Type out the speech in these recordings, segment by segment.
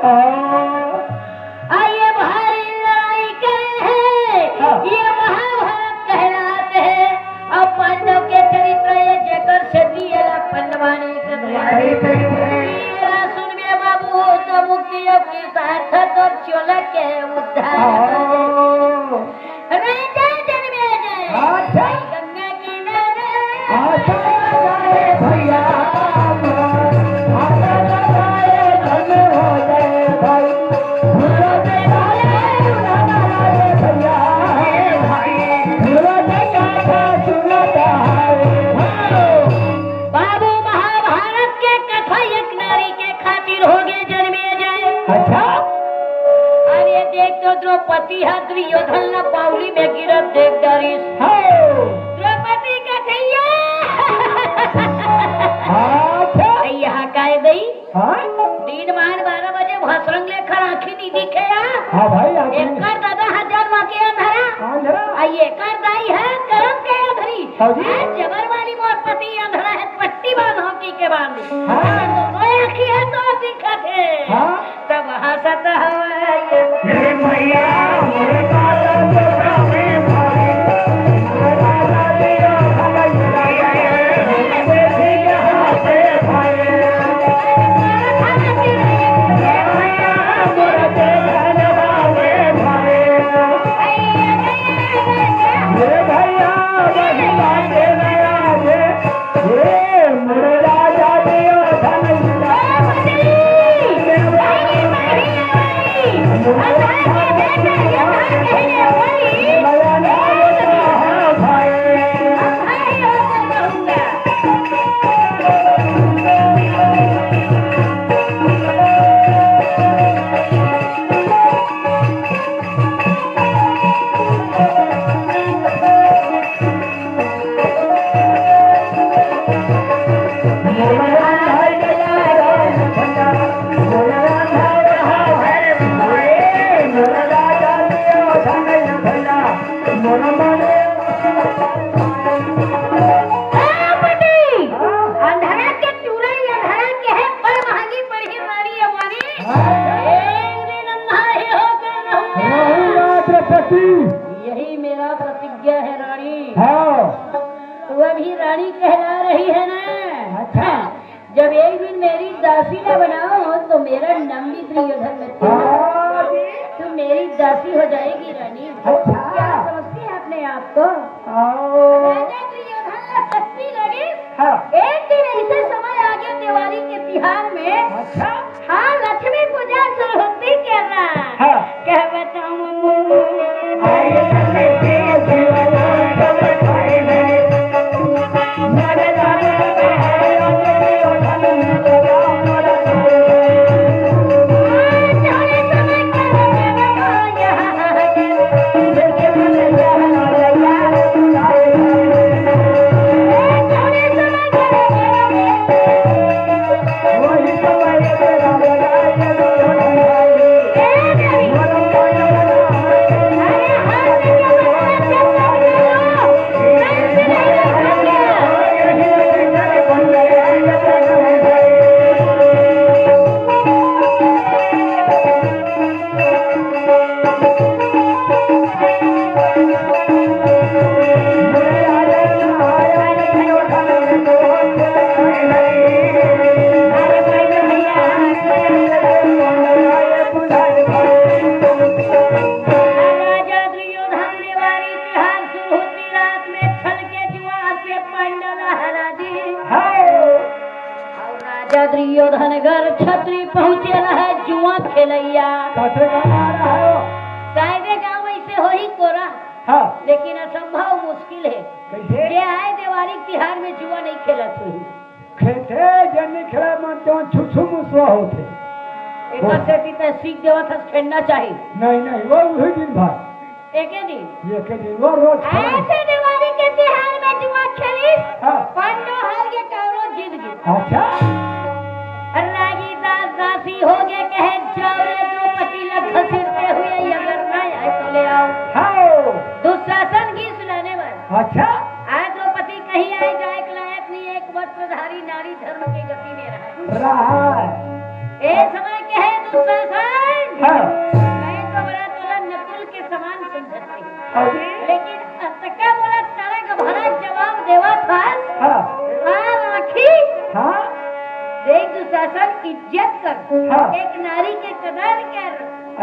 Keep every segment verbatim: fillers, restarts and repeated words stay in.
आ, ये भारी लड़ाई करे हे, हाँ। ये महाभारत कहलात हे। अब पांडव के चरित्र ये जेकर सेती एला पंडवानी कथे। अरे, अरे, अरे। एला सुनबे बाबू, तो मुक्ति अउ कृतार्थ तोर चोला के उद्धार। हाँ। राजा जनमेजय। अच्छा। गंगा किनारे। अच्छा, भैया। बाबू, महाभारत के कथा एक नारी के खातिर होगे जनमेजय। अच्छा। अरे देख तो, द्रौपदी ह दुर्योधन ल बावली में गिरत देख डरिस। हाँ। द्रौपदी कथे, "या।" अच्छा। ए, यहाँ काय दई? हाँ? दिन मान बारह बजे भसरंग लेखा आँखी नहीं दिखे या। हाँ भाई, आँखी नहीं। एकर दादा ह जन्म के अंधरा। अंधरा। आ एकर दाई ह करम के अंधरी। हाँ जी। आ जबर वाली मोर पति अंधरा हे, पट्टी बांध होकी के बांध। हाँ। दोनों आँखी ह तो दिखत हे। हाँ। तब हंसत हवय। हे भैया, मोर दादा तो भाई, मोर दादा जी तो भाई, देखी के हंसे भाई। हे भैया, मोर दादा जी तो भाई, हे भैया, मोर दादा जी तो भाई। ए, मोरे राजा दियो धन अंधरा के चूरई, अंधरा के हे, बड़ महंगी पड़ही रानी अम्मा रे। एक दिन अंधा ही होकर रहूंगा। रहूंगा द्रौपदी। यही मेरा प्रतिज्ञा है रानी। हाँ। तू अभी रानी कहला रही है ना? अच्छा। जब एक दिन मेरी दासी न बनाओ तो मेरा नाम भी दुर्योधन मत करना। हाँ। तू मेरी दासी हो जाएगी रानी। अच्छा। क्या समझती है अपने आप को? हाँ। राजा दुर्योधन ला शक्ति लगी। हाँ। एक दिन ऐसे समय आ गया दिवाली के तिहार में। अच्छा। हाँ, लक्ष्मी पूजा सरस्वती के ना। हाँ। कहवत हूँ। राजा दुर्योधन ने वारी तिहार शुरू होती रात में छल के जुआ से पांडव हरा दी। हाँ। अउ राजा दुर्योधन घर छतरी पहुंचे रहे जुआ खेलैया। कथे का नारा है वो? शायदे गाँव ऐसे होही कोरा। हाँ। लेकिन असंभव मुश्किल है। कैसे? जे आए देवारी तिहार में जुआ नहीं खेलत होही। खेलथे, जे नहीं खेला मन तेवन छुछू मुसवा होथे। एकर सेती तै सीख देवत हस खेलना चाही। नहीं, नहीं, वो वही दिन भर। एके दिन? एके दिन, वो रोज खेला। ऐसे दिवाली के तिहार में जुआ खेलिस, हाँ। पांडव हार के कौरव जीत गे। अच्छा। रागी दास दासी हो गे कहे, "जाओ रे द्रौपदी ला घसीटते हुए, अगर ना आए तो ले आओ।" हाँ। दुशासन गीस लाने वाला। अच्छा। आज द्रौपदी कहीं आए जाए के लायक नहीं है, एक वस्त्रधारी नारी धर्म के गति में रहा। रहा। ए ये समय के है दुशासन। हाँ। मैं तो बड़ा तोला नकुल के समान समझत रही। हाँ जी। लेकिन अतका मोला तड़क भड़क जवाब देवत हस। हाँ। लाल आँखी। हाँ। देख दुशासन, इज्जत कर। हाँ। एक नारी के कदर कर।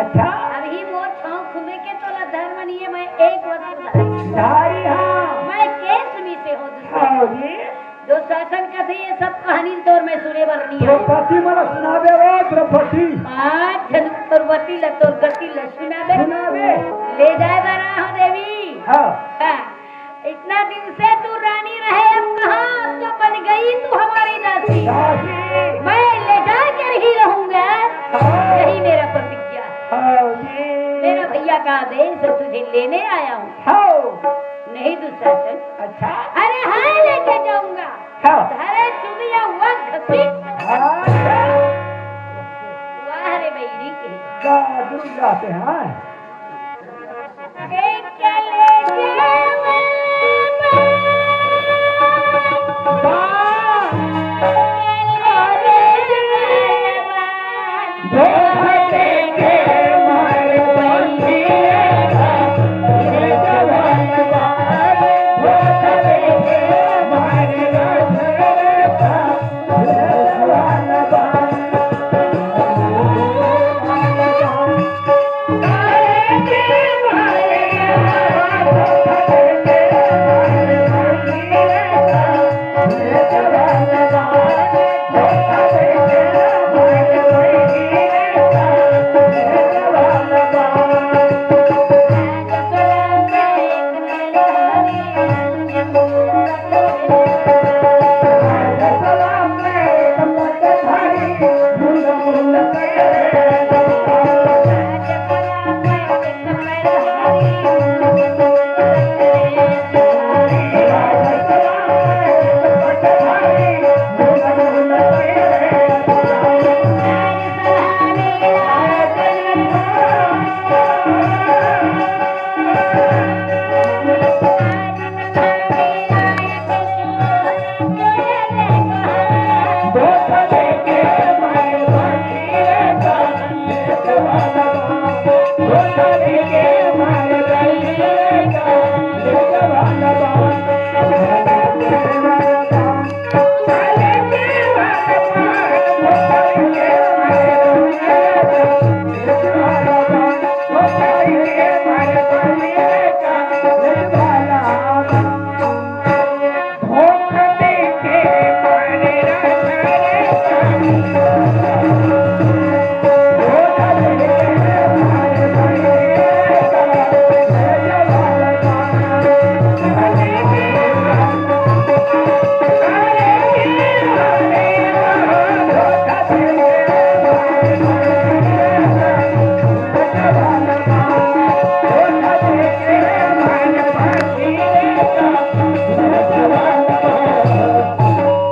अच्छा। अभी मोर छाँव खुले के तोला धर्म नहीं है, मैं एक वस्त्र धारी। धारी, हाँ। मैं केस में से हो दुशासन। हाँ जी। दुशासन कथे ये सब कहानी तोर मैं सुने बर नहीं आया। द्रौपदी मन ला सुनाबे वो, द्रौपदी। पाँच झन द्रौपदी ला तोर गति ला सुनाबे। सुनाबे। ले जाए बर आहो देवी। हाँ। हाँ। इतना दिन से तू रानी रहे, अब कहाँ, अब तो बन गई तू हमारी दासी। दासी। मैं ले जाकर ही रहूंगा, हाँ। यही मेरा प्रतिज्ञा है। हाँ जी। मेरा भैया का आदेश है, तुझे लेने आया हूँ। हाँ। नहीं दुशासन। अच्छा। अरे हाँ, लेके जाऊंगा। हाँ। धरे चुनिया हुआ घसीट। अच्छा। वाह रे बैरी के। जा, दूर जाते हैं। एक ले जावा।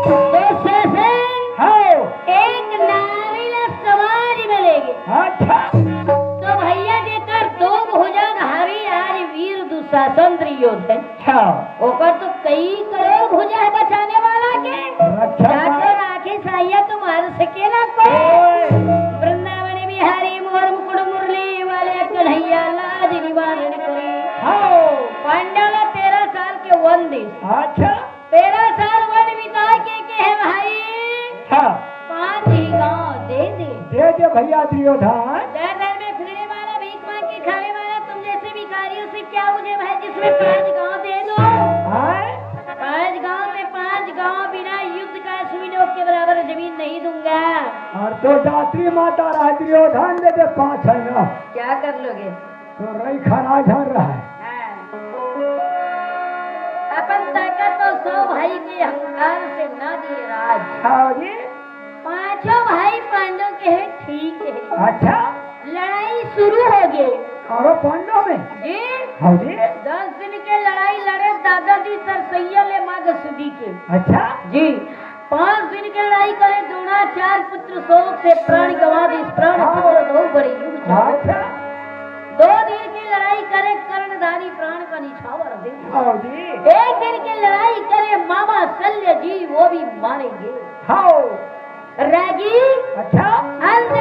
तो शासन, हाँ। एक नारी ला समाज में लेगे। अच्छा। तो भैया जेकर दो भुजाधारी आज वीर दुशासन दुर्योधन। हाँ। ओकर तो कई करोड़ भुजा है बचाने वाला के। रक्षा जाकर आंखें साइया तो मार सके ना कोई। ओए। वृंदावन बिहारी मोर मुकुट मुरली वाले कन्हैया लाज निवारण करे। हाँ। पांडव ला तेरह साल के वन दिस। अच्छा। तेरह साल वन बिता के कहे भाई, हाँ। पांच ही गांव दे दे। दे दे भैया दुर्योधन। दर दर में फिरने वाला, भीख मांग के खाने वाला, तुम जैसे भिखारियों से क्या मुझे भाई, जिसमें पांच गांव दे दो। हाँ। पांच गांव में पांच गांव बिना युद्ध का सुई नोक के बराबर जमीन नहीं दूंगा। और तो दात्री माता राज दुर्योधन दे दे पांच है ना। क्या कर लोगे? तो रई खराज हर रहा है। हाँ। अपन ताकत तो सौ भाई के अहंकार से ना दिए राज। हाँ जी। पांचों भाई पांडव के हैं, ठीक है। अच्छा। लड़ाई शुरू हो गई। अरे पांडव में? जी। हाँ जी। दस दिन के लड़ाई लड़े दादा जी सरसैया ले माँ गसुदी के। अच्छा। जी। पांच दिन के लड़ाई करे द्रोणाचार्य पुत्र शोक से प्राण गंवा दिस, प्राण हाँ। पुत्र दो बड़े युद्ध चले। अच्छा। दो दिन की लड़ाई करे कर्णधारी प्राण का निछावर दे। हाँ जी। एक दिन की लड़ाई करे मामा शल्य जी, वो भी मारेंगे। हाँ। रागी। अच्छा। अंत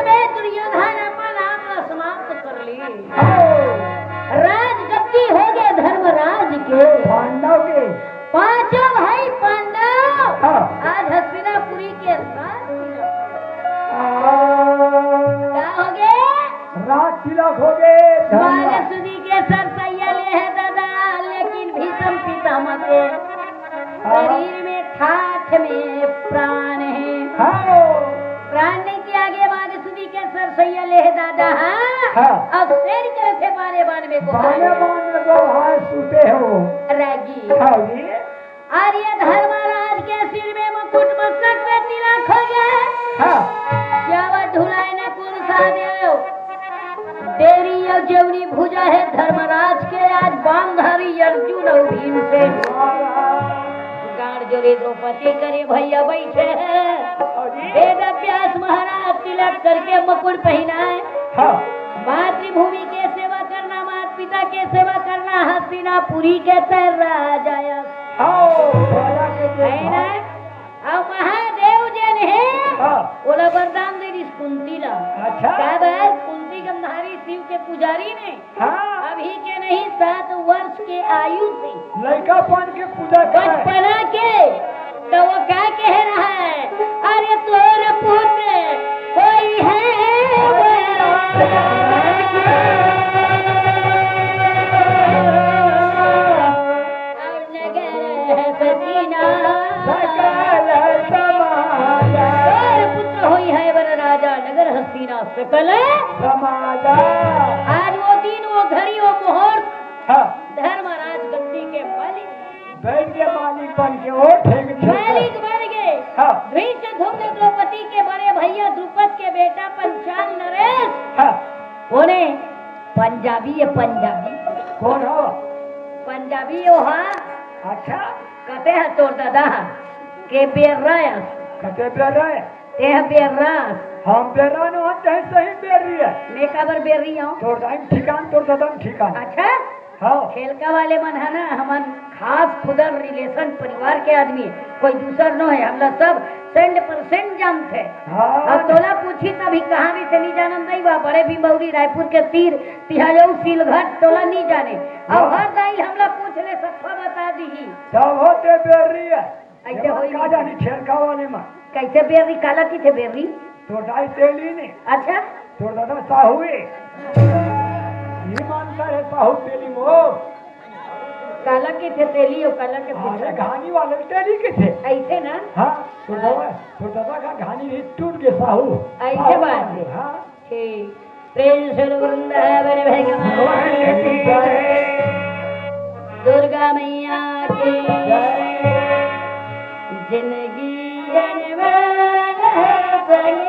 राज तिलक हो गे। मारे सुदी के सरसैया ले हे दादा, लेकिन भीषम पितामह के शरीर में ठाठ में प्राण हे। हाँ। प्राण नहीं के आगे मारे सुदी के सरसैया ले हे दादा, हाँ? हाँ। अब शेर करे थे बाने बान में को बाने बान में को हाथ सूते हो। रागी। हाँ जी। अरे धर्मराज के सिर में मुकुट, मस्तक पे तिलक हो गया। हाँ। क्या बात ढुलाई न कुल सहदेव। तेरी अउ जेवनी भुजा हे धर्मराज के, आज बाणधारी अर्जुन अउ भीम से। गांड जोरे द्रौपदी करे भैया बैठे हैं। हाँ जी। वेद व्यास महाराज तिलक करके मुकुट पहनाए। हाँ। मातृभूमि के सेवा करना, माता पिता के सेवा करना, हस्तिनापुरी के तेरा राजा। हाँ, राजा के तेरा। है ना? अउ महादेव जेन हे, हाँ। ओला वरदान दे दिस कुंती ला। अच्छा। काबर कुंती गंधारी शिव के पुजारी ने, हाँ। अभी के नहीं, सात वर्ष के आयु से लइकापन के पूजा करे। बचपना के, तो वो का कह रहा है? अरे तोर पुत्र कोई है वो? नगर हस्तिना सकल समाज। तोर पुत्र होई है वर राजा, नगर हस्तिना सकल समाज। आज वो दिन, वो घड़ी, वो मुहूर्त, हाँ। धर्मराज गद्दी के मालिक, बैठ के मालिक बन के वो ठेक ठेक मालिक बन गए। हाँ। धृष्ट धुम्न द्रौपदी के बड़े भैया द्रुपद के बेटा पंचाल नरेश। हाँ। कोने? पंजाबी हे, पंजाबी। कोन हो? पंजाबी हो, हाँ। अच्छा। कते हे तोर दादा? के बेर्रा अस। कते बेर्रा हे? ते ह बेर्रा अस। हम बेर्रा नो हन, ते सही बेर्री हे। मैं काबर बेर्री हूँ? तोर दाई ठिकान, तोर दादा ठिकान। अच्छा? हाँ। खेलका वाले मन हे ना, हमन खास खुदर relation परिवार के आदमी, कोई दूसर नो हे, हमला सब सेंट परसेंट जानथे। हाँ। अब तोला पूछी तभी कहाँ भी से नहीं जानन दई बा, बड़े भीमबौरी रायपुर के तीर, तिहायऊ सीलघट तोला नहीं जाने। अब हाँ। हर दाई हमला पूछ ले, सफा बता दीही। तब होते बेर्री हे। ऐसे एमा होई का नहीं। जानी खेलका वाले मा। कैसे बेर्री, काला किथे बेर्री? तोर दाई तेली ने। अच्छा। तोर दादा साहू हे। ये मानता है साहू तेली मो। काला किथे तेली हो, काला के हाँ, पूछा। ये घानी वाले तेली किथे। ऐसे ना? हाँ, तोर दादा, तोर दादा का घानी ही टूट के साहू। ऐसे साहू बात है। हाँ। ठीक। प्रेम से वृंदावन भगवान की जय। दुर्गा मैया की जय। जिंदगी अनमोल है संग